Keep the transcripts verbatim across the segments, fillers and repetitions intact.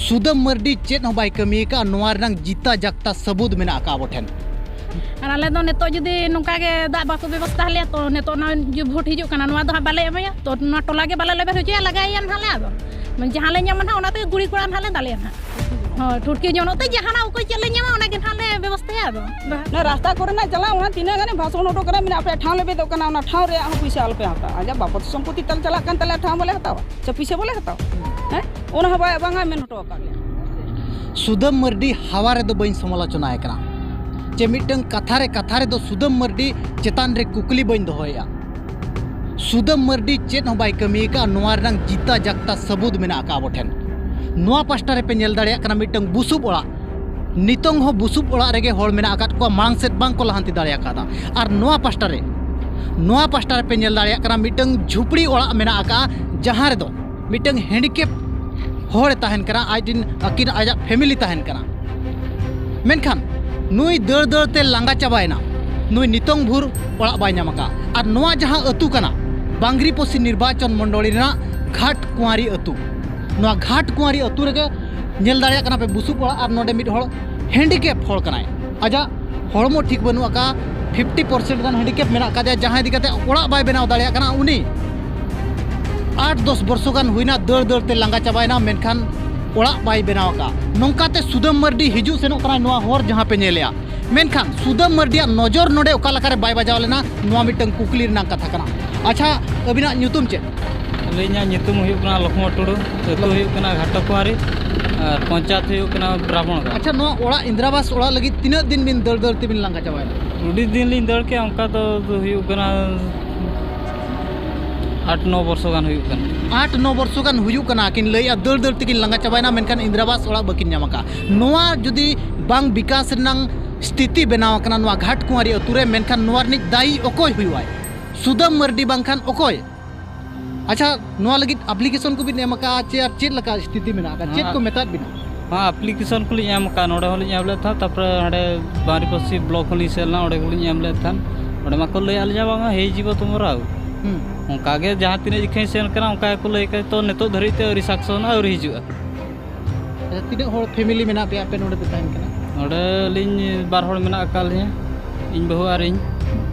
ᱥᱩᱫᱟᱹᱢ ᱢᱟᱹᱨᱰᱤ ᱪᱮᱫ ᱦᱚᱸ ᱵᱟᱭ ᱠᱟᱹᱢᱤ ᱟᱠᱟᱫᱼᱟ, ᱱᱚᱣᱟ ᱨᱮᱱᱟᱝ ᱡᱤᱛᱟ ᱡᱟᱠᱛᱟ ᱥᱟᱹᱵᱩᱫ ᱢᱮᱱᱟᱜ ᱟᱠᱟᱫ ᱟᱵᱚ ᱴᱷᱮᱱ᱾ ᱟᱨ ᱟᱞᱮ ᱫᱚ ᱱᱤᱛᱚᱜ ᱡᱩᱫᱤ ᱱᱚᱝᱠᱟ ᱜᱮ ᱫᱟᱜ ᱵᱟᱠᱚ ᱵᱮᱵᱚᱥᱛᱷᱟ ᱟᱞᱮᱭᱟ, ᱛᱚ ᱱᱤᱛᱚᱜ ᱱᱚᱜᱼᱚᱭ ᱡᱮ ᱵᱷᱳᱴ ᱦᱤᱡᱩᱜ ᱠᱟᱱᱟ, ᱱᱚᱣᱟ ᱫᱚ ᱦᱟᱸᱜ ᱵᱟᱞᱮ ᱮᱢᱟᱭᱟ, ᱛᱚ ᱱᱚᱣᱟ ᱴᱚᱞᱟ ᱜᱮ ᱵᱟᱞᱮ ᱞᱮᱵᱮᱫ ᱦᱚᱪᱚᱭᱟ, ᱞᱟᱜᱟᱭᱮᱭᱟ ᱱᱟᱦᱟᱜ ᱞᱮ᱾ ᱟᱫᱚ ᱡᱟᱦᱟᱸ ᱞᱮ ᱧᱟᱢᱟ ᱱᱟᱦᱟᱜ, ᱚᱱᱟ ᱛᱮᱜᱮ ᱜᱩᱲᱤ ᱠᱚᱲᱟ ᱱᱟᱦᱟᱜ ᱞᱮ ᱫᱟᱞᱮᱭᱟ ᱱᱟᱦᱟᱜ᱾ ᱦᱳᱭ, ᱴᱷᱩᱴᱠᱤ ᱡᱚᱱᱚᱜ ᱛᱮ ᱡᱟᱦᱟᱱᱟᱜ ᱚᱠᱚᱭ ᱪᱮᱫ ᱞᱮ ᱧᱟᱢᱟ, ᱚᱱᱟ ᱜᱮ ᱱᱟᱦᱟᱜ ᱞᱮ ᱵᱮᱵᱚᱥᱛᱷᱟᱭᱟ᱾ ᱟᱫᱚ ᱚᱱᱟ ᱨᱟᱥᱛᱟ ᱠᱚᱨᱮᱱᱟᱜ ᱪᱟᱞᱟᱣ, ᱚᱱᱟ ᱛᱤᱱᱟᱹᱜ ᱜᱟᱱᱮ ᱵᱷᱟᱥᱚᱱ ᱦᱚᱴᱚ ᱠᱟᱱᱟ, ᱢᱮᱱᱟ ᱟᱯᱮᱭᱟᱜ ᱴᱷᱟᱶ ᱞᱮᱵᱮᱫᱚᱜ ᱠᱟᱱᱟ, ᱚᱱᱟ ᱴᱷᱟᱶ ᱨᱮᱭᱟᱜ ᱦᱚᱸ ᱯᱩᱭᱥᱟᱹ ᱟᱞᱚᱯᱮ ᱦᱟᱛᱟᱣᱟ᱾ ᱟᱡᱟᱜ ᱵᱟᱯᱚᱛ ᱥᱚᱢᱯᱚᱛᱤ ᱛᱟᱞᱮ ᱪᱟᱞᱟᱜ ᱠᱟᱱ ᱛᱟᱞᱮᱭᱟ, ᱴᱷᱟᱶ ᱵᱟᱞᱮ ᱦᱟᱛᱟᱣᱟ ᱥᱮ ᱯᱩᱭᱥᱟᱹ ᱵᱟᱞᱮ ᱦᱟᱛᱟᱣᱟ? ᱦᱮᱸ, ᱚᱱᱟ ᱦᱚᱸ ᱵᱟᱭ, ᱵᱟᱝᱟ ᱢᱮᱱ ᱦᱚᱴᱚ ᱟᱠᱟᱫ ᱞᱮᱭᱟ᱾ ᱥᱩᱫᱟᱹᱢ ᱢᱟᱹᱨᱰᱤ ᱦᱟᱣᱟ ᱨᱮᱫᱚ ᱵᱟᱹᱧ ᱥᱚᱢᱟᱞᱳᱪᱚᱱᱟᱭ ᱠᱟᱱᱟ, ᱪᱮ ᱢᱤᱫᱴᱟᱝ ᱠᱟᱛᱷᱟ ᱨᱮ ᱠᱟᱛᱷᱟ ᱨᱮᱫᱚ ᱥᱩᱫᱟᱹᱢ ᱢᱟᱹᱨᱰᱤ ᱪᱮᱛᱟᱱ ᱨᱮ ᱠᱩᱠᱞᱤ ᱵᱟᱹᱧ ᱫᱚᱦᱚᱭᱮᱫᱼᱟ᱾ ᱥᱩᱫᱟᱹᱢ ᱢᱟᱹᱨᱰᱤ ᱪᱮᱫ ᱦᱚᱸ ᱵᱟᱭ ᱠᱟᱹᱢᱤ ᱟᱠᱟᱫᱼᱟ, ᱱᱚᱣᱟ ᱨᱮᱱᱟᱝ ᱡᱤᱛᱟ ᱡᱟᱠᱛᱟ ᱥᱟᱹᱵᱩᱫ ᱢᱮᱱᱟᱜ ᱟᱠᱟᱫ ᱟᱵᱚ ᱴᱷᱮᱱ᱾ ᱱᱚᱣᱟ ᱯᱟᱥᱴᱟ ᱨᱮᱯᱮ ᱧᱮᱞ ᱫᱟᱲᱮᱭᱟᱜ ᱠᱟᱱᱟ ᱢᱤᱫᱴᱟᱝ ᱵᱩᱥᱩᱵ ᱚᱲᱟᱜ, ᱱᱤᱛᱚᱝ ᱦᱚᱸ ᱵᱩᱥᱩᱵ ᱚᱲᱟᱜ ᱨᱮᱜᱮ ᱦᱚᱲ ᱢᱮᱱᱟᱜ ᱟᱠᱟᱫ ᱠᱚᱣᱟ, ᱢᱟᱲᱟᱝ ᱥᱮᱫ ᱵᱟᱝ ᱠᱚ ᱞᱟᱦᱟᱱᱛᱤ ᱫᱟᱲᱮ ᱟᱠᱟᱫᱟ᱾ ᱟᱨ ᱱᱚᱣᱟ ᱯᱟᱥᱴᱟ ᱨᱮ, ᱱᱚᱣᱟ ᱯᱟᱥᱴᱟ ᱨᱮᱯᱮ ᱧᱮᱞ ᱫᱟᱲᱮᱭᱟᱜ ᱠᱟᱱᱟ ᱢᱤᱫᱴᱟᱝ ᱡᱷᱩᱯᱲᱤ ᱚᱲᱟᱜ ᱢᱮᱱᱟᱜ ᱟᱠᱟᱫᱼᱟ, ᱡᱟᱦᱟᱸ ᱨᱮᱫᱚ ᱢᱤᱫᱴᱟᱝ ᱦᱮᱱᱰᱤᱠᱮᱯ ᱦᱚᱲᱮ ᱛᱟᱦᱮᱱ ᱠᱟᱱᱟ, ᱟᱡ ᱨᱤᱱ, ᱟᱹᱠᱤᱱ, ᱟᱡᱟᱜ ᱯᱷᱮᱢᱤᱞᱤ ᱛᱟᱦᱮᱱ ᱠᱟᱱᱟ᱾ ᱢᱮᱱᱠᱷᱟᱱ ᱱᱩᱭ ᱫᱟᱹᱲ ᱫᱟᱹᱲ ᱛᱮ ᱞᱟᱸᱜᱟ ᱪᱟᱵᱟᱭᱮᱱᱟ, ᱱᱩᱭ ᱱᱤᱛᱚᱝ ᱵᱷᱳᱨ ᱚᱲᱟᱜ ᱵᱟᱭ ᱧᱟᱢ ᱟᱠᱟᱫᱼᱟ᱾ ᱟᱨ ᱱᱚᱣᱟ ᱡᱟᱦᱟᱸ ᱟᱹᱛᱩ ᱠᱟᱱᱟ, ᱵᱟᱝᱜᱽᱨᱤᱯᱚᱥᱤ ᱱᱤᱨᱵᱟᱪᱚᱱ ᱢᱚᱱᱰᱚᱞᱤ ᱨᱮᱱᱟᱜ ᱜᱷᱟᱴ ᱠᱩᱸᱣᱟᱨᱤ ᱟᱹᱛᱩ, ᱱᱚᱣᱟ ᱜᱷᱟᱴ ᱠᱩᱸᱣᱟᱨᱤ ᱟᱹᱛᱩ ᱨᱮᱜᱮ ᱧᱮᱞ ᱫᱟᱲᱮᱭᱟᱜ ᱠᱟᱱᱟ ᱯᱮ ᱵᱩᱥᱩᱵ ᱚᱲᱟᱜ, ᱟᱨ ᱱᱚᱰᱮ ᱢᱤᱫ ᱦᱚᱲ ᱦᱮᱱᱰᱤᱠᱮᱯ ᱦᱚᱲ ᱠᱟᱱᱟᱭ, ᱟᱡᱟᱜ ᱦᱚᱲᱢᱚ ᱴᱷᱤᱠ ᱵᱟᱹᱱᱩᱜ ᱟᱠᱟᱫᱼᱟ, ᱯᱷᱤᱯᱴᱤ ᱯᱟᱨᱥᱮᱱᱴ ᱜᱟᱱ ᱦᱮᱱᱰᱤᱠᱮᱯ ᱢᱮᱱᱟᱜ ᱟᱠᱟᱫᱮᱭᱟ, ᱡᱟᱦᱟᱸᱭ ᱤᱫᱤ ᱠᱟᱛᱮ ᱚᱲᱟᱜ ᱵᱟᱭ ᱵᱮᱱᱟᱣ ᱫᱟᱲᱮᱭᱟᱜ ᱠᱟᱱᱟ᱾ ᱩᱱᱤ ᱟᱴ ᱫᱚᱥ ᱵᱚᱨᱥᱚ ᱜᱟᱱ ᱦᱩᱭᱱᱟ, ᱫᱟᱹᱲ ᱫᱟᱹᱲ ᱛᱮ ᱞᱟᱸᱜᱟ ᱪᱟᱵᱟᱭᱮᱱᱟ, ᱢᱮᱱᱠᱷᱟᱱ ᱚᱲᱟᱜ ᱵᱟᱭ ᱵᱮᱱᱟᱣ ᱟᱠᱟᱫᱼᱟ᱾ ᱱᱚᱝᱠᱟᱛᱮ ᱥᱩᱫᱟᱹᱢ ᱢᱟᱹᱨᱰᱤ ᱦᱤᱡᱩᱜ ᱥᱮᱱᱚᱜ ᱠᱟᱱᱟᱭ ᱱᱚᱣᱟ ᱦᱚᱨ ᱡᱟᱦᱟᱸ ᱯᱮ ᱧᱮᱞᱮᱜᱼᱟ, ᱢᱮᱱᱠᱷᱟᱱ ᱥᱩᱫᱟᱹᱢ ᱢᱟᱹᱨᱰᱤᱭᱟᱜ ᱱᱚᱡᱚᱨ ᱱᱚᱰᱮ ᱚᱠᱟ ᱞᱮᱠᱟᱨᱮ ᱵᱟᱭ ᱵᱟᱡᱟᱣ ᱞᱮᱱᱟ, ᱱᱚᱣᱟ ᱢᱤᱫᱴᱟᱝ ᱠᱩᱠᱞᱤ ᱨᱮᱱᱟᱜ ᱠᱟᱛᱷᱟ ᱠᱟᱱᱟ᱾ ᱟᱪᱪᱷᱟ, ᱟᱹᱵᱤᱱᱟᱜ ᱧᱩᱛᱩᱢ ᱪᱮᱫ? ᱟᱹᱞᱤᱧᱟᱜ ᱧᱩᱛᱩᱢ ᱦᱩᱭᱩᱜ ᱠᱟᱱᱟ ᱞᱚᱠᱷᱢᱚ ᱴᱩᱰᱩ, ᱟᱹᱛᱩ ᱦᱩᱭᱩᱜ ᱠᱟᱱᱟ ᱜᱷᱟᱴᱚᱠᱩᱢᱟᱨᱤ ᱟᱨ ᱯᱚᱧᱪᱟᱭᱮᱛ ᱦᱩᱭᱩᱜ ᱠᱟᱱᱟ ᱵᱨᱟᱦᱢᱚᱬᱜᱟᱲ᱾ ᱟᱪᱪᱷᱟ, ᱱᱚᱣᱟ ᱚᱲᱟᱜ, ᱤᱱᱫᱨᱟᱵᱟᱥ ᱚᱲᱟᱜ ᱞᱟᱹᱜᱤᱫ ᱛᱤᱱᱟᱹᱜ ᱫᱤᱱ ᱵᱤᱱ ᱫᱟᱹᱲ ᱫᱟᱹᱲ ᱛᱮᱵᱤᱱ ᱞᱟᱸᱜᱟ ᱪᱟᱵᱟᱭᱮᱱᱟ? ᱟᱹᱰᱤ ᱫᱤᱱ ᱞᱤᱧ ᱫᱟᱹᱲ ᱠᱮᱜᱼᱟ, ᱚᱱᱠᱟ ᱫᱚ ᱦᱩᱭᱩᱜ ᱠᱟᱱᱟ ᱟᱴ ᱱᱚ ᱵᱚᱨᱥᱚ ᱜᱟᱱ ᱦᱩᱭᱩᱜ ᱠᱟᱱᱟ᱾ ᱟᱴ ᱱᱚ ᱵᱚᱨᱥᱚ ᱜᱟᱱ ᱦᱩᱭᱩᱜ ᱠᱟᱱᱟ, ᱠᱤᱱ ᱞᱟᱹᱭᱮᱜᱼᱟ ᱫᱟᱹᱲ ᱫᱟᱹᱲ ᱛᱮᱠᱤᱱ ᱞᱟᱸᱜᱟ ᱪᱟᱵᱟᱭᱮᱱᱟ, ᱢᱮᱱᱠᱷᱟᱱ ᱤᱱᱫᱨᱟᱵᱟᱥ ᱚᱲᱟᱜ ᱵᱟᱹᱠᱤᱱ ᱧᱟᱢ ᱟᱠᱟᱫᱼᱟ᱾ ᱱᱚᱣᱟ ᱡᱩᱫᱤ ᱵᱟᱝ ᱵᱤᱠᱟᱥ ᱨᱮᱱᱟᱝ ᱥᱛᱷᱤᱛᱤ ᱵᱮᱱᱟᱣ ᱟᱠᱟᱱᱟ ᱱᱚᱣᱟ ᱜᱷᱟᱴ ᱠᱩᱸᱣᱟᱨᱤ ᱟᱹᱛᱩ ᱨᱮ, ᱢᱮᱱᱠᱷᱟᱱ ᱱᱚᱣᱟ ᱨᱤᱱᱤᱡ ᱫᱟᱭᱤ ᱚᱠᱚᱭ ᱦᱩᱭᱩᱜᱼᱟᱭ? ᱥᱩᱫᱟᱹᱢ ᱢᱟᱹᱨᱰᱤ ᱵᱟᱝᱠᱷᱟᱱ ᱚᱠᱚᱭ? ᱟᱪᱪᱷᱟ, ᱱᱚᱣᱟ ᱞᱟᱹᱜᱤᱫ ᱟᱯᱞᱤᱠᱮᱥᱚᱱ ᱠᱚᱵᱤᱱ ᱮᱢ ᱟᱠᱟᱫᱼᱟ ᱪᱮ ᱟᱨ ᱪᱮᱫ ᱞᱮᱠᱟ ᱥᱛᱷᱤᱛᱤ ᱢᱮᱱᱟᱜ ᱟᱠᱟᱫ? ᱪᱮᱫ ᱠᱚ ᱦᱮᱸ᱾ ᱢᱮᱛᱟᱫ ᱵᱤᱱᱟ? ᱦᱮᱸ, ᱟᱯᱞᱤᱠᱮᱥᱚᱱ ᱠᱚᱞᱤᱧ ᱮᱢ ᱟᱠᱟᱫᱼᱟ, ᱱᱚᱰᱮ ᱦᱚᱸᱞᱤᱧ ᱮᱢ ᱞᱮᱫ ᱛᱟᱦᱮᱸᱫ, ᱛᱟᱨᱯᱚᱨᱮ ᱦᱟᱸᱰᱮ ᱵᱟᱝᱨᱤᱯᱚᱥᱤ ᱵᱞᱚᱠ ᱦᱚᱸᱞᱤᱧ ᱥᱮᱱ ᱞᱮᱱᱟ, ᱚᱸᱰᱮ ᱜᱮᱞᱤᱧ ᱮᱢ ᱞᱮᱫ ᱛᱟᱦᱮᱸᱫ᱾ ᱚᱸᱰᱮ ᱢᱟᱠᱚ ᱞᱟᱹᱭ ᱟᱫ ᱞᱤᱧᱟ ᱵᱟᱝᱟ ᱦᱮᱡ ᱡᱤᱵᱚ ᱛᱩᱢᱨᱟᱣ᱾ ᱦᱩᱸ᱾ ᱚᱱᱠᱟ ᱜᱮ ᱡᱟᱦᱟᱸ ᱛᱤᱱᱟᱹᱜ ᱡᱚᱠᱷᱚᱱ ᱥᱮᱱ ᱠᱟᱱᱟ ᱚᱱᱠᱟ ᱜᱮᱠᱚ ᱞᱟᱹᱭ ᱠᱟᱜ, ᱛᱚ ᱱᱤᱛᱚᱜ ᱫᱷᱟᱹᱨᱤᱡ ᱛᱮ ᱟᱹᱣᱨᱤ ᱥᱟᱠᱥᱚᱱᱟ, ᱟᱹᱣᱨᱤ ᱦᱤᱡᱩᱜᱼᱟ᱾ ᱟᱪᱪᱷᱟ, ᱛᱤᱱᱟᱹᱜ ᱦᱚᱲ ᱯᱷᱮᱢᱤᱞᱤ ᱢᱮᱱᱟᱜ ᱯᱮᱭᱟ ᱟᱯᱮ ᱱᱚᱰᱮ ᱯᱮ ᱛᱟᱦᱮᱱ ᱠᱟᱱᱟ? ᱱᱚᱰᱮ ᱟᱹᱞᱤᱧ ᱵᱟᱨ ᱦᱚᱲ ᱢᱮᱱᱟᱜ ᱟᱠᱟᱫ ᱞᱤᱧᱟᱹ, ᱤᱧ ᱵᱟᱹᱦᱩ ᱟᱨ ᱤᱧ,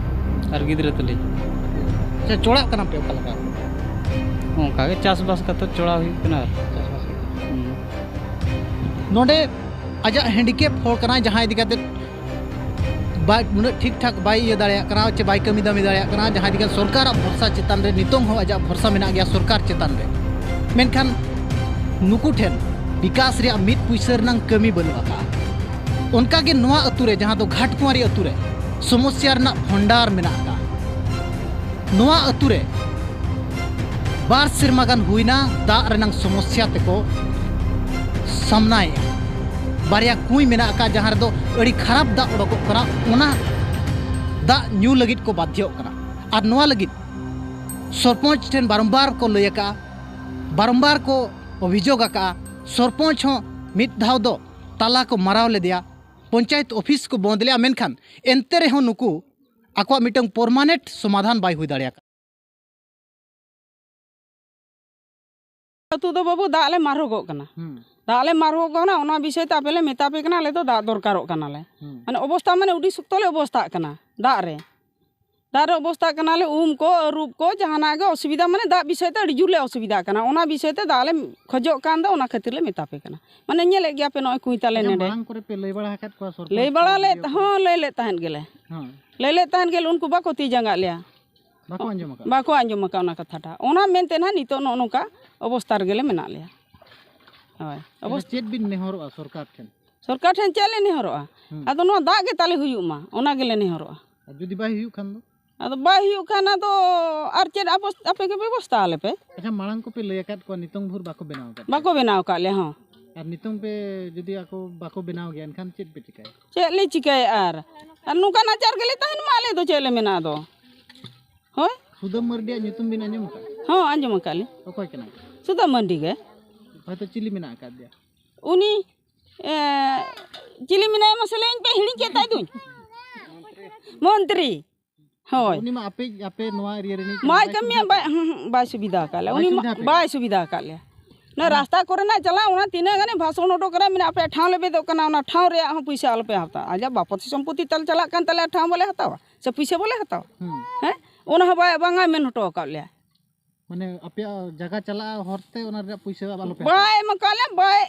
ᱟᱨ ᱜᱤᱫᱽᱨᱟᱹ ᱛᱟᱹᱞᱤᱧ᱾ ᱟᱪᱪᱷᱟ, ᱪᱚᱲᱟᱜ ᱠᱟᱱᱟ ᱯᱮ ᱚᱠᱟ ᱞᱮᱠᱟ? ᱚᱱᱠᱟ ᱜᱮ ᱪᱟᱥᱵᱟᱥ ᱠᱟᱛᱮ ᱪᱚᱲᱟᱣ ᱦᱩᱭᱩᱜ ᱠᱟᱱᱟ ᱟᱨ᱾ ᱪᱟᱥᱵᱟᱥ ᱦᱩᱭᱩᱜ ᱠᱟᱱᱟ᱾ ᱦᱩᱸ᱾ ᱱᱚᱰᱮ ᱟᱡᱟᱜ ᱦᱮᱱᱰᱤᱠᱮᱯ ᱦᱚᱲ ᱠᱟᱱᱟᱭ, ᱡᱟᱦᱟᱸ ᱤᱫᱤ ᱠᱟᱛᱮ ᱵᱟᱭ, ᱩᱱᱟᱹᱜ ᱴᱷᱤᱠ ᱴᱷᱟᱠ ᱵᱟᱭ ᱤᱭᱟᱹ ᱫᱟᱲᱮᱭᱟᱜ ᱠᱟᱱᱟ, ᱪᱮ ᱵᱟᱭ ᱠᱟᱹᱢᱤ ᱫᱟᱹᱢᱤ ᱫᱟᱲᱮᱭᱟᱜ ᱠᱟᱱᱟ, ᱡᱟᱦᱟᱸ ᱤᱫᱤ ᱠᱟᱛᱮ ᱥᱚᱨᱠᱟᱨᱟᱜ ᱵᱷᱚᱨᱥᱟ ᱪᱮᱛᱟᱱ ᱨᱮ ᱱᱤᱛᱚᱝ ᱦᱚᱸ ᱟᱡᱟᱜ ᱵᱷᱚᱨᱥᱟ ᱢᱮᱱᱟᱜ ᱜᱮᱭᱟ ᱥᱚᱨᱠᱟᱨ ᱪᱮᱛᱟᱱ ᱨᱮ᱾ ᱢᱮᱱᱠᱷᱟᱱ ᱱᱩᱠᱩ ᱴᱷᱮᱱ ᱵᱤᱠᱟᱥ ᱨᱮᱭᱟᱜ ᱢᱤᱫ ᱯᱩᱭᱥᱟᱹ ᱨᱮᱱᱟᱝ ᱠᱟᱹᱢᱤ ᱵᱟᱹᱱᱩᱜ ᱟᱠᱟᱫᱼᱟ᱾ ᱚᱱᱠᱟᱜᱮ ᱱᱚᱣᱟ ᱟᱹᱛᱩ ᱨᱮ, ᱡᱟᱦᱟᱸ ᱫᱚ ᱜᱷᱟᱴᱠᱩᱢᱟᱨᱤ ᱟᱹᱛᱩ ᱨᱮ, ᱥᱚᱢᱚᱥᱥᱟ ᱨᱮᱱᱟᱜ ᱵᱷᱚᱱᱰᱟᱨ ᱢᱮᱱᱟᱜ ᱟᱠᱟᱫᱼᱟ᱾ ᱱᱚᱣᱟ ᱟᱹᱛᱩ ᱨᱮ ᱵᱟᱨ ᱥᱮᱨᱢᱟ ᱜᱟᱱ ᱦᱩᱭᱱᱟ ᱫᱟᱜ ᱨᱮᱱᱟᱝ ᱥᱚᱢᱚᱥᱥᱟ ᱛᱮᱠᱚ ᱥᱟᱢᱱᱟᱭᱮᱫᱼᱟ᱾ ᱵᱟᱨᱭᱟ ᱠᱩᱸᱭ ᱢᱮᱱᱟᱜ ᱟᱠᱟᱫ, ᱡᱟᱦᱟᱸ ᱨᱮᱫᱚ ᱟᱹᱰᱤ ᱠᱷᱟᱨᱟᱯ ᱫᱟᱜ ᱚᱰᱚᱠᱚᱜ ᱠᱟᱱᱟ, ᱚᱱᱟ ᱫᱟᱜ ᱧᱩ ᱞᱟᱹᱜᱤᱫ ᱠᱚ ᱵᱟᱫᱷᱭᱚᱜ ᱠᱟᱱᱟ᱾ ᱟᱨ ᱱᱚᱣᱟ ᱞᱟᱹᱜᱤᱫ ᱥᱚᱨᱯᱚᱧᱪ ᱴᱷᱮᱱ ᱵᱟᱨᱚᱢᱵᱟᱨ ᱠᱚ ᱞᱟᱹᱭ ᱟᱠᱟᱫᱼᱟ, ᱵᱟᱨᱚᱢᱵᱟᱨ ᱠᱚ ᱚᱵᱷᱤᱡᱳᱜᱽ ᱟᱠᱟᱫᱼᱟ᱾ ᱥᱚᱨᱯᱚᱧᱪ ᱦᱚᱸ ᱢᱤᱫ ᱫᱷᱟᱣ ᱫᱚ ᱛᱟᱞᱟ ᱠᱚ ᱢᱟᱨᱟᱣ ᱞᱮᱫᱮᱭᱟ, ᱯᱚᱧᱪᱟᱭᱮᱛ ᱚᱯᱷᱤᱥ ᱠᱚ ᱵᱚᱸᱫᱽ ᱞᱮᱫᱼᱟ, ᱢᱮᱱᱠᱷᱟᱱ ᱮᱱᱛᱮ ᱨᱮᱦᱚᱸ ᱱᱩᱠᱩ ᱟᱠᱚᱣᱟᱜ ᱢᱤᱫᱴᱟᱝ ᱯᱟᱨᱢᱟᱱᱮᱱᱴ ᱥᱚᱢᱟᱫᱷᱟᱱ ᱵᱟᱭ ᱦᱩᱭ ᱫᱟᱲᱮ ᱟᱠᱟᱫᱼᱟ᱾ ᱟᱹᱛᱩ ᱫᱚ ᱵᱟᱹᱵᱩ ᱫᱟᱜ ᱞᱮ ᱢᱟᱨᱦᱚᱜᱚᱜ ᱠᱟᱱᱟ᱾ ᱦᱩᱸ᱾ ᱫᱟᱜ ᱞᱮ ᱢᱟᱨᱦᱚᱜᱚᱜ ᱠᱟᱱᱟ, ᱚᱱᱟ ᱵᱤᱥᱚᱭ ᱛᱮ ᱟᱯᱮ ᱞᱮ ᱢᱮᱛᱟ ᱯᱮ ᱠᱟᱱᱟ, ᱟᱞᱮ ᱫᱚ ᱫᱟᱜ ᱫᱚᱨᱠᱟᱨᱚᱜ ᱠᱟᱱᱟᱞᱮ᱾ ᱦᱩᱸ᱾ ᱢᱟᱱᱮ ᱚᱵᱚᱥᱛᱟ ᱢᱟᱱᱮ ᱟᱹᱰᱤ ᱥᱚᱠᱛᱚ ᱞᱮ ᱚᱵᱚᱥᱛᱟᱜ ᱠᱟᱱᱟ ᱫᱟᱜ ᱨᱮ᱾ ᱫᱟᱜ ᱨᱮ ᱚᱵᱚᱥᱛᱟᱜ ᱠᱟᱱᱟᱞᱮ, ᱩᱢ ᱠᱚ, ᱟᱹᱨᱩᱵ ᱠᱚ, ᱡᱟᱦᱟᱱᱟᱜ ᱜᱮ ᱚᱥᱩᱵᱤᱫᱟ, ᱢᱟᱱᱮ ᱫᱟᱜ ᱵᱤᱥᱚᱭ ᱛᱮ ᱟᱹᱰᱤ ᱡᱳᱨ ᱞᱮ ᱚᱥᱩᱵᱤᱫᱟᱜ ᱠᱟᱱᱟ᱾ ᱚᱱᱟ ᱵᱤᱥᱚᱭ ᱛᱮ ᱫᱟᱜ ᱞᱮ ᱠᱷᱚᱡᱚᱜ ᱠᱟᱱ ᱫᱚ, ᱚᱱᱟ ᱠᱷᱟᱹᱛᱤᱨ ᱞᱮ ᱢᱮᱛᱟ ᱯᱮ ᱠᱟᱱᱟ᱾ ᱢᱟᱱᱮ ᱧᱮᱞᱮᱫ ᱜᱮᱭᱟ ᱯᱮ ᱱᱚᱜᱼᱚᱭ ᱠᱩᱸᱧ ᱛᱟᱞᱮ ᱟᱪᱪᱷᱟ, ᱱᱮᱰᱮ᱾ ᱢᱟᱲᱟᱝ ᱠᱚᱨᱮ ᱯᱮ ᱞᱟᱹᱭ ᱵᱟᱲᱟ ᱟᱠᱟᱫ ᱠᱚᱣᱟ ᱥᱚᱨᱯᱚᱧᱪ ᱞᱟᱹᱭ ᱵᱟᱲᱟ ᱠᱚ ᱞᱮᱫ, ᱤᱭᱟᱹ ᱠᱚ? ᱦᱚᱸ, ᱞᱟᱹᱭ ᱞᱮᱫ ᱛᱟᱦᱮᱸᱫ ᱜᱮᱞᱮ᱾ ᱦᱚᱸ᱾ ᱞᱟᱹᱭ ᱞᱮᱫ ᱛᱟᱦᱮᱸᱫ ᱜᱮᱞᱮ, ᱩᱱᱠᱩ ᱵᱟᱠᱚ ᱛᱤ ᱡᱟᱸᱜᱟᱜ ᱞᱮᱭᱟ᱾ ᱵᱟᱠᱚ ᱟᱸᱡᱚᱢ ᱟᱠᱟᱫ? ᱵᱟᱠᱚ ᱟᱸᱡᱚᱢ ᱟᱠᱟᱫ ᱚᱱᱟ ᱠᱟᱛᱷᱟᱴᱟᱜ᱾ ᱚᱱᱟ ᱢᱮᱱᱛᱮ ᱱᱟᱦᱟᱜ ᱱᱤᱛᱚᱜ ᱱᱚᱜᱼᱚ ᱱᱚᱝᱠᱟ ᱚᱵᱚᱥᱛᱟ ᱨᱮᱜᱮ ᱞᱮ ᱢᱮᱱᱟᱜ ᱞᱮᱭᱟ᱾ ᱦᱳᱭ, ᱟᱪᱪᱷᱟ, ᱚᱵᱚᱥ- ᱪᱮᱫ ᱵᱤᱱ ᱱᱮᱦᱚᱨᱚᱜᱼᱟ ᱥᱚᱨᱠᱟᱨ ᱴᱷᱮᱱ? ᱥᱚᱨᱠᱟᱨ ᱴᱷᱮᱱ ᱪᱮᱫ ᱞᱮ ᱱᱮᱦᱚᱨᱚᱜᱼᱟ? ᱦᱩᱸ᱾ ᱟᱫᱚ ᱱᱚᱣᱟ ᱫᱟᱜ ᱜᱮ ᱛᱟᱞᱮ ᱦᱩᱭᱩᱜ ᱢᱟ, ᱚᱱᱟ ᱜᱮᱞᱮ ᱱᱮᱦᱚᱨᱚᱜᱼᱟ᱾ ᱟᱨ ᱡᱩᱫᱤ ᱵᱟᱭ ᱦᱩᱭᱩᱜ ᱠᱷᱟᱱ ᱫᱚ? ᱟᱫᱚ ᱵᱟᱭ ᱦᱩᱭᱩᱜ ᱠᱷᱟᱱ ᱟᱫᱚ ᱟᱨ ᱪᱮᱫ ᱟᱵᱚ, ᱟᱯᱮ ᱜᱮ ᱵᱮᱵᱚᱥᱛᱷᱟ ᱟᱞᱮ ᱯᱮ᱾ ᱟᱪᱪᱷᱟ, ᱢᱟᱲᱟᱝ ᱠᱚᱯᱮ ᱞᱟᱹᱭ ᱟᱠᱟᱫ ᱠᱚᱣᱟ, ᱱᱤᱛᱚᱝ ᱵᱷᱳᱨ ᱵᱟᱠᱚ ᱵᱮᱱᱟᱣ ᱟᱠᱟᱫ ᱯᱮᱭᱟ? ᱵᱟᱠᱚ ᱵᱮᱱᱟᱣ ᱟᱠᱟᱫ ᱞᱮᱭᱟ, ᱦᱚᱸ᱾ ᱟᱨ ᱱᱤᱛᱚᱝ ᱯᱮ ᱡᱩᱫᱤ ᱟᱠᱚ ᱵᱟᱠᱚ ᱵᱮᱱᱟᱣ ᱜᱮᱭᱟ, ᱮᱱᱠᱷᱟᱱ ᱪᱮᱫ ᱯᱮ ᱪᱤᱠᱟᱹᱭᱟ? ᱪᱮᱫ ᱞᱮ ᱪᱤᱠᱟᱹᱭᱟ ᱟᱨ? ᱟᱨ ᱱᱚᱝᱠᱟ ᱱᱟᱪᱟᱨ ᱜᱮᱞᱮ ᱛᱟᱦᱮᱱ ᱢᱟ, ᱟᱞᱮ ᱫᱚ ᱪᱮᱫ ᱞᱮ ᱢᱮᱱᱟ ᱟᱫᱚ? ᱦᱳᱭ᱾ ᱥᱩᱫᱟᱹᱢ ᱢᱟᱹᱨᱰᱤᱭᱟᱜ ᱧᱩᱛᱩᱢ ᱵᱤᱱ ᱟᱸᱡᱚᱢ ᱟᱠᱟᱫ? ᱦᱚᱸ, ᱟᱸᱡᱚᱢ ᱟᱠᱟᱫ ᱞᱤᱧ᱾ ᱚᱠᱚᱭ ᱠᱟᱱᱟᱭ? ᱥᱩᱫᱟᱹᱢ ᱢᱟᱹᱨᱰᱤ ᱜᱮ᱾ ᱦᱚᱭᱛᱚ ᱪᱤᱞᱤ ᱢᱮᱱᱟᱜ ᱟᱠᱟᱫ ᱫᱮᱭᱟ? ᱩᱱᱤ, ᱮ, ᱪᱤᱞᱤ ᱢᱮᱱᱟᱭᱟ ᱢᱟᱥᱮ ᱞᱟᱹᱭᱟᱹᱧ ᱯᱮ, ᱦᱤᱲᱤᱧ ᱠᱮᱫ ᱛᱟᱭ ᱫᱩᱧ᱾ ᱢᱚᱱᱛᱨᱤ᱾ ᱦᱳᱭ᱾ ᱩᱱᱤ ᱢᱟ ᱟᱯᱮ, ᱟᱯᱮ ᱱᱚᱣᱟ ᱮᱨᱤᱭᱟ ᱨᱤᱱᱤᱡ ᱠᱟᱱᱟᱭ, ᱵᱟᱭ ᱠᱟᱹᱢᱤᱭᱟ, ᱥᱩᱵᱤᱫᱷᱟ ᱵᱟᱭ, ᱟᱠᱟᱫ ᱦᱩᱸ, ᱦᱩᱸ, ᱵᱟᱭ ᱥᱩᱵᱤᱫᱷᱟ ᱟᱠᱟᱫ ᱞᱮᱭᱟ᱾ ᱵᱟᱭ ᱩᱱᱤ ᱢᱟ ᱥᱩᱵᱤᱫᱷᱟ ᱟᱯᱮ ᱵᱟᱭ ᱠᱟᱱᱟ᱾ ᱥᱩᱵᱤᱫᱷᱟ ᱟᱠᱟᱫ ᱞᱮᱭᱟ᱾ ᱚᱱᱟ ᱨᱟᱥᱛᱟ ᱠᱚᱨᱮᱱᱟᱜ ᱪᱟᱞᱟᱜ, ᱚᱱᱟ ᱛᱤᱱᱟᱹᱜ ᱜᱟᱱᱮ ᱵᱷᱟᱥᱚᱱ ᱦᱚᱴᱚ ᱠᱟᱱᱟ, ᱢᱮᱱᱟ ᱟᱯᱮᱭᱟᱜ ᱴᱷᱟᱶ ᱞᱮᱵᱮᱫᱚᱜ ᱠᱟᱱᱟ, ᱚᱱᱟ ᱴᱷᱟᱶ ᱨᱮᱭᱟᱜ ᱦᱚᱸ ᱯᱩᱭᱥᱟᱹ ᱟᱞᱚᱯᱮ ᱦᱟᱛᱟᱣᱟ᱾ ᱟᱡᱟᱜ ᱵᱟᱯᱚᱛ ᱥᱚᱢᱯᱚᱛᱤ ᱛᱟᱞ ᱪᱟᱞᱟᱜ ᱠᱟᱱ ᱛᱟᱞᱮᱭᱟ, ᱴᱷᱟᱶ ᱵᱟᱞᱮ ᱦᱟᱛᱟᱣᱟ ᱥᱮ ᱯᱩᱭᱥᱟᱹ ᱵᱟᱞᱮ ᱦᱟᱛᱟᱣᱟ᱾ ᱦᱩᱸ᱾ ᱦᱮᱸ, ᱚᱱᱟ ᱦᱚᱸ ᱵᱟᱭ, ᱵᱟᱝᱟ ᱢᱮᱱ ᱦᱚᱴᱚ ᱟᱠᱟᱫ ᱞᱮᱭᱟ᱾ ᱢᱟᱱᱮ ᱟᱯᱮᱭᱟᱜ ᱡᱟᱭᱜᱟ ᱪᱟᱞᱟᱜᱼᱟ ᱦᱚᱨᱛᱮ, ᱚᱱᱟ ᱨᱮᱭᱟᱜ ᱯᱩᱭᱥᱟᱹ ᱟᱞᱚᱯᱮ ᱦᱟᱛᱟᱣᱟ? ᱵᱟᱭ ᱮᱢ ᱟᱠᱟᱫ ᱞᱮᱭᱟ, ᱵᱟᱭ,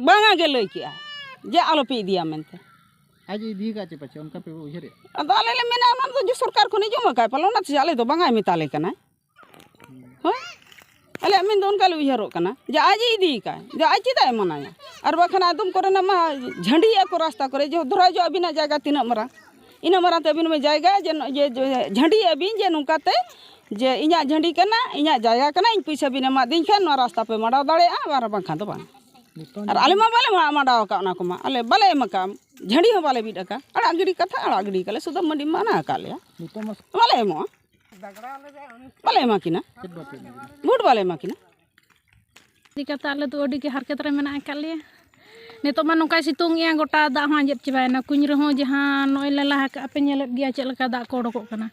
ᱵᱟᱝᱟ ᱜᱮ ᱞᱟᱹᱭ ᱠᱮᱜᱼᱟ ᱡᱮ ᱟᱞᱚᱯᱮ ᱤᱫᱤᱭᱟ ᱢᱮᱱᱛᱮ᱾ ᱟᱡ ᱮ ᱤᱫᱤ ᱟᱠᱟᱫ ᱪᱮ ᱯᱟᱪᱮ, ᱚᱱᱠᱟ ᱯᱮ ᱩᱭᱦᱟᱹᱨᱮᱫᱼᱟ? ᱟᱫᱚ ᱟᱞᱮ ᱞᱮ ᱢᱮᱱᱟ, ᱚᱱᱟ ᱫᱚ ᱡᱮ ᱥᱚᱨᱠᱟᱨ ᱠᱷᱚᱱᱮ ᱡᱚᱢ ᱟᱠᱟᱫ, ᱯᱟᱞᱮ ᱚᱱᱟᱛᱮ ᱟᱞᱮ ᱫᱚ ᱵᱟᱝᱟᱭ ᱢᱮᱛᱟ ᱞᱮ ᱠᱟᱱᱟᱭ᱾ ᱦᱳᱭ, ᱟᱞᱮᱭᱟᱜ ᱢᱮᱱ ᱫᱚ ᱚᱱᱠᱟ ᱞᱮ ᱩᱭᱦᱟᱹᱨᱚᱜ ᱠᱟᱱᱟ ᱡᱮ ᱟᱡ ᱮ ᱤᱫᱤ ᱟᱠᱟᱫ, ᱡᱮ ᱟᱡ ᱪᱮᱫᱟᱜ ᱮ ᱢᱟᱱᱟᱭᱟ? ᱟᱨ ᱵᱟᱠᱷᱟᱱ ᱟᱫᱚᱢ ᱠᱚᱨᱮᱱᱟᱜ ᱢᱟ ᱡᱷᱟᱹᱱᱰᱤᱭᱮᱫᱼᱟ ᱠᱚ ᱨᱟᱥᱛᱟ ᱠᱚᱨᱮ, ᱡᱮ ᱫᱷᱚᱨᱟᱣ ᱡᱚ ᱟᱹᱵᱤᱱᱟᱜ ᱡᱟᱭᱜᱟ ᱛᱤᱱᱟᱹᱜ ᱢᱟᱨᱟᱝ, ᱤᱱᱟᱹᱜ ᱢᱟᱨᱟᱝ ᱛᱮ ᱟᱹᱵᱤᱱ ᱢᱟ ᱡᱟᱭᱜᱟ ᱡᱮ, ᱡᱮ ᱡᱷᱟᱹᱱᱰᱤᱭᱮᱫᱼᱟ ᱵᱤᱱ ᱡᱮ ᱱᱚᱝᱠᱟᱛᱮ ᱡᱮ ᱤᱧᱟᱹᱜ ᱡᱷᱟᱹᱱᱰᱤ ᱠᱟᱱᱟ, ᱤᱧᱟᱹᱜ ᱡᱟᱭᱜᱟ ᱠᱟᱱᱟ, ᱤᱧ ᱯᱩᱭᱥᱟᱹ ᱵᱤᱱ ᱮᱢᱟᱫᱤᱧ ᱠᱷᱟᱱ ᱱᱚᱣᱟ ᱨᱟᱥᱛᱟ ᱯᱮ ᱢᱟᱰᱟᱣ ᱫᱟᱲᱮᱭᱟᱜᱼᱟ, ᱟᱨ ᱵᱟᱝᱠᱷᱟᱱ ᱫᱚ ᱵᱟᱝ᱾ ᱱᱤᱛᱚᱝ ᱟᱨ ᱟᱞᱮ ᱢᱟ ᱵᱟᱞᱮ ᱢᱟ-, ᱢᱟᱰᱟᱣ ᱟᱠᱟᱫ ᱚᱱᱟ ᱠᱚᱢᱟ, ᱟᱞᱮ ᱵᱟᱞᱮ ᱮᱢ ᱟᱠᱟᱫ, ᱡᱷᱟᱹᱱᱰᱤ ᱦᱚᱸ ᱵᱟᱞᱮ ᱵᱤᱫ ᱟᱠᱟᱫ, ᱟᱲᱟᱜ ᱜᱤᱰᱤ ᱠᱟᱛᱷᱟ, ᱟᱲᱟᱜ ᱜᱤᱰᱤ ᱠᱟᱞᱮ, ᱥᱩᱫᱷᱟᱹ ᱢᱟᱹᱰᱤ ᱢᱟᱱᱟ ᱟᱠᱟᱫ ᱞᱮᱭᱟ, ᱱᱤᱛᱚᱝ ᱢᱟ ᱵᱟᱞᱮ ᱮᱢᱚᱜᱼᱟ, ᱵᱟᱞᱮ ᱮᱢᱟ ᱠᱤᱱᱟ, ᱪᱮᱫ ᱵᱟᱯᱮ ᱮᱢᱟ ᱠᱤᱱᱟ? ᱵᱷᱳᱴ ᱵᱟᱞᱮ ᱮᱢᱟ ᱠᱤᱱᱟ᱾ ᱤᱫᱤ ᱠᱟᱛᱮ ᱟᱞᱮ ᱫᱚ ᱟᱹᱰᱤ ᱜᱮ ᱦᱟᱨᱠᱮᱛ ᱨᱮ ᱢᱮᱱᱟᱜ ᱟᱠᱟᱫ ᱞᱮᱭᱟ᱾ ᱱᱤᱛᱚᱜ ᱢᱟ ᱱᱚᱝᱠᱟᱭ ᱥᱤᱛᱩᱝ ᱮᱜᱼᱟ, ᱜᱚᱴᱟ ᱫᱟᱜ ᱦᱚᱸ ᱟᱸᱡᱮᱫ ᱪᱟᱵᱟᱭᱮᱱᱟ᱾ ᱠᱩᱧ ᱨᱮᱦᱚᱸ ᱡᱟᱦᱟᱸ ᱱᱚᱜᱼᱚᱭ ᱞᱮ ᱞᱟᱦᱟ ᱠᱟᱜᱼᱟ, ᱯᱮ ᱧᱮᱞᱮᱫ ᱜᱮᱭᱟ ᱪᱮᱫ ᱞᱮᱠᱟ ᱫᱟᱜ ᱠᱚ ᱚᱰᱚᱠᱚᱜ ᱠᱟᱱᱟ,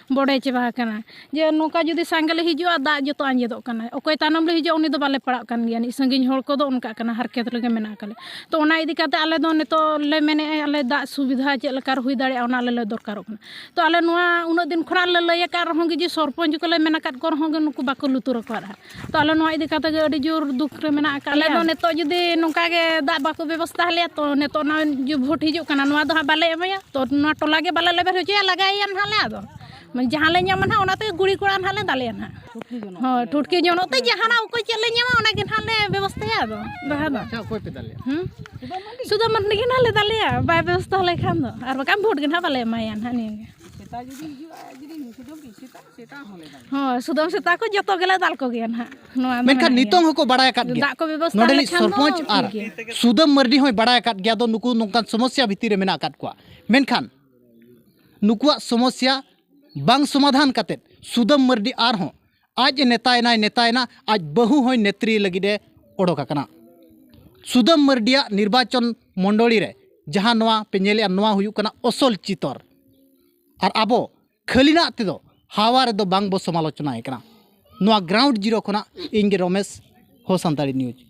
ᱵᱚᱰᱮ ᱪᱟᱵᱟ ᱟᱠᱟᱱᱟ᱾ ᱡᱮ ᱱᱚᱝᱠᱟ ᱡᱩᱫᱤ ᱥᱟᱸᱜᱮ ᱞᱮ ᱦᱤᱡᱩᱜᱼᱟ, ᱫᱟᱜ ᱡᱚᱛᱚ ᱟᱸᱡᱮᱫᱚᱜ ᱠᱟᱱᱟ᱾ ᱚᱠᱚᱭ ᱛᱟᱭᱱᱚᱢ ᱞᱮ ᱦᱤᱡᱩᱜᱼᱟ, ᱩᱱᱤ ᱫᱚ ᱵᱟᱞᱮ ᱯᱟᱲᱟᱜ ᱠᱟᱱ ᱜᱮᱭᱟ᱾ ᱱᱤᱡ ᱥᱟᱺᱜᱤᱧ ᱦᱚᱲ ᱠᱚᱫᱚ ᱚᱱᱠᱟᱜ ᱠᱟᱱᱟ, ᱦᱟᱨᱠᱮᱛ ᱨᱮᱜᱮ ᱢᱮᱱᱟᱜ ᱟᱠᱟᱫ ᱞᱮᱭᱟ᱾ ᱛᱚ ᱚᱱᱟ ᱤᱫᱤ ᱠᱟᱛᱮ ᱟᱞᱮ ᱫᱚ ᱱᱤᱛᱚᱜ ᱞᱮ ᱢᱮᱱᱮᱫᱼᱟ, ᱟᱞᱮ ᱫᱟᱜ ᱥᱩᱵᱤᱫᱷᱟ ᱪᱮᱫ ᱞᱮᱠᱟ ᱨᱮ ᱦᱩᱭ ᱫᱟᱲᱮᱭᱟᱜᱼᱟ, ᱚᱱᱟ ᱟᱞᱮ ᱞᱮ ᱫᱚᱨᱠᱟᱨᱚᱜ ᱠᱟᱱᱟ᱾ ᱛᱚ ᱟᱞᱮ ᱱᱚᱣᱟ ᱩᱱᱟᱹᱜ ᱫᱤᱱ ᱠᱷᱚᱱᱟᱜ ᱞᱮ ᱞᱟᱹᱭ ᱟᱠᱟᱫ ᱨᱮᱦᱚᱸ ᱜᱮ, ᱡᱮ ᱥᱚᱨᱯᱚᱧᱪ ᱠᱚᱞᱮ ᱢᱮᱱ ᱟᱠᱟᱫ ᱠᱚ ᱨᱮᱦᱚᱸ ᱜᱮ, ᱱᱩᱠᱩ ᱵᱟᱠᱚ ᱞᱩᱛᱩᱨ ᱟᱠᱚ ᱟᱨ ᱛᱚ ᱟᱞᱮ ᱱᱚᱣᱟ ᱤᱫᱤ ᱠᱟᱛᱮ ᱜᱮ ᱟᱹᱰᱤ ᱡᱳᱨ ᱫᱩᱠ ᱨᱮ ᱢᱮᱱᱟᱜ ᱟᱠᱟᱫ ᱞᱮᱭᱟ᱾ ᱟᱞᱮ ᱫᱚ ᱱᱤᱛᱚᱜ ᱡᱩᱫᱤ ᱱᱚᱝᱠᱟ ᱜᱮ ᱫᱟᱜ ᱵᱟᱠᱚ ᱵᱮᱵᱚᱥᱛᱷᱟ ᱟᱞᱮᱭᱟ, ᱛᱚ ᱱᱤᱛᱚᱜ ᱱᱚᱜᱼᱚᱭ ᱡᱮ ᱵᱷᱳᱴ ᱦᱤᱡᱩᱜ ᱠᱟᱱᱟ, ᱱᱚᱣᱟ ᱫᱚ ᱦᱟᱸᱜ ᱵᱟᱞᱮ ᱮᱢᱟᱭᱟ᱾ ᱛᱚ ᱱᱚᱣᱟ ᱴᱚᱞᱟ ᱜᱮ ᱵᱟᱞᱮ ᱞᱮᱵᱮᱫ ᱦᱚᱪᱚᱭᱟ, ᱞᱟᱜᱟᱭᱮᱭᱟ ᱱᱟᱦᱟᱜ ᱞᱮ᱾ ᱟᱫᱚ ᱢᱟᱱᱮ ᱡᱟᱦᱟᱸ ᱞᱮ ᱧᱟᱢᱟ ᱱᱟᱦᱟᱜ, ᱚᱱᱟ ᱛᱮᱜᱮ ᱠᱩᱲᱤ ᱠᱚᱲᱟ ᱱᱟᱦᱟᱜ ᱞᱮ ᱫᱟᱞᱮᱭᱟ ᱱᱟᱦᱟᱜ᱾ ᱦᱳᱭ, ᱴᱷᱩᱴᱠᱤ ᱡᱚᱱᱚᱜ ᱛᱮ ᱡᱟᱦᱟᱱᱟᱜ ᱚᱠᱚᱭ ᱪᱮᱫ ᱞᱮ ᱧᱟᱢᱟ, ᱚᱱᱟ ᱜᱮ ᱱᱟᱦᱟᱜ ᱞᱮ ᱵᱮᱵᱚᱥᱛᱷᱟᱭᱟ᱾ ᱟᱫᱚ ᱫᱚᱦᱲᱟ ᱫᱚ ᱟᱪᱪᱷᱟ, ᱚᱠᱚᱭ ᱯᱮ ᱫᱟᱞᱮᱭᱟ? ᱦᱩᱸ? ᱥᱩᱫᱷᱟᱹ ᱢᱟᱹᱱᱰᱤ ᱜᱮ ᱱᱟᱦᱟᱜ ᱞᱮ ᱫᱟᱞᱮᱭᱟ, ᱵᱟᱭ ᱵᱮᱵᱚᱥᱛᱷᱟ ᱞᱮᱠᱷᱟᱱ ᱫᱚ᱾ ᱟᱨ ᱵᱟᱠᱷᱟᱱ ᱵᱷᱳᱴ ᱜᱮ ᱱᱟᱦᱟᱜ ᱵᱟᱞᱮ ᱮᱢᱟᱭᱟ ᱱᱟᱦᱟᱜ ᱱᱤᱭᱟᱹ ᱜᱮ᱾ ᱥᱮᱛᱟ ᱡᱩᱫᱤ ᱦᱤᱡᱩᱜᱼᱟ, ᱡᱩᱫᱤ ᱥᱩᱫᱷᱟᱹ ᱥᱮᱛᱟ, ᱥᱮᱛᱟ ᱦᱚᱸᱞᱮ ᱫᱟᱞᱮᱭᱟ᱾ ᱦᱳᱭ, ᱥᱩᱫᱷᱟᱹᱢ ᱥᱮᱛᱟ ᱠᱚ ᱡᱚᱛᱚ ᱜᱮᱞᱮ ᱫᱟᱞ ᱠᱚᱜᱮᱭᱟ ᱱᱟᱦᱟᱜ᱾ ᱱᱚᱣᱟ ᱫᱚ ᱢᱮᱱᱠᱷᱟᱱ ᱢᱮᱱᱟᱜ ᱜᱮᱭᱟ᱾ ᱱᱤᱛᱚᱝ ᱦᱚᱸᱠᱚ ᱵᱟᱲᱟᱭ ᱟᱠᱟᱫ ᱜᱮᱭᱟ᱾ ᱫᱟᱜ ᱠᱚ ᱵᱮᱵᱚᱥᱛᱷᱟ ᱱᱚᱰᱮᱱᱤᱡ ᱞᱮᱠᱷᱟᱱ ᱫᱚ ᱥᱚᱨᱯᱚᱧᱪ ᱴᱷᱤᱠ ᱟᱨ ᱜᱮᱭᱟ᱾ ᱥᱩᱫᱟᱹᱢ ᱢᱟᱹᱨᱰᱤ ᱦᱚᱸᱭ ᱵᱟᱲᱟᱭ ᱟᱠᱟᱫ ᱜᱮᱭᱟ, ᱫᱚ ᱱᱩᱠᱩ ᱱᱚᱝᱠᱟᱱ ᱥᱚᱢᱚᱥᱥᱟ ᱵᱷᱤᱛᱤᱨ ᱨᱮ ᱢᱮᱱᱟᱜ ᱟᱠᱟᱫ ᱠᱚᱣᱟ᱾ ᱢᱮᱱᱠᱷᱟᱱ ᱱᱩᱠᱩᱣᱟᱜ ᱥᱚᱢᱚᱥᱥᱟ ᱵᱟᱝ ᱥᱚᱢᱟᱫᱷᱟᱱ ᱠᱟᱛᱮᱫ ᱥᱩᱫᱟᱹᱢ ᱢᱟᱹᱨᱰᱤ ᱟᱨᱦᱚᱸ ᱟᱡ ᱮ ᱱᱮᱛᱟᱭᱮᱱᱟᱭ, ᱱᱮᱛᱟᱭᱮᱱᱟ, ᱟᱡ ᱵᱟᱹᱦᱩ ᱦᱚᱸᱭ ᱱᱮᱛᱨᱤ ᱞᱟᱹᱜᱤᱫ ᱮ ᱚᱰᱚᱠ ᱟᱠᱟᱱᱟ᱾ ᱥᱩᱫᱟᱹᱢ ᱢᱟᱹᱨᱰᱤᱭᱟᱜ ᱱᱤᱨᱵᱟᱪᱚᱱ ᱢᱚᱱᱰᱚᱞᱤ ᱨᱮ ᱡᱟᱦᱟᱸ ᱱᱚᱣᱟ ᱯᱮ ᱧᱮᱞᱮᱜᱼᱟ, ᱱᱚᱣᱟ ᱦᱩᱭᱩᱜ ᱠᱟᱱᱟ ᱚᱥᱚᱞ ᱪᱤᱛᱚᱨ᱾ ᱟᱨ ᱟᱵᱚ ᱠᱷᱟᱹᱞᱤᱱᱟᱜ ᱛᱮᱫᱚ ᱦᱟᱣᱟ ᱨᱮᱫᱚ ᱵᱟᱝ ᱵᱚ ᱥᱚᱢᱟᱞᱳᱪᱚᱱᱟᱭᱮ ᱠᱟᱱᱟ᱾ ᱱᱚᱣᱟ Ground Zero ᱠᱷᱚᱱᱟᱜ ᱤᱧ ᱜᱮ ᱨᱚᱢᱮᱥ, ᱦᱚ ᱥᱟᱱᱛᱟᱲᱤ ᱱᱤᱭᱩᱡᱽ᱾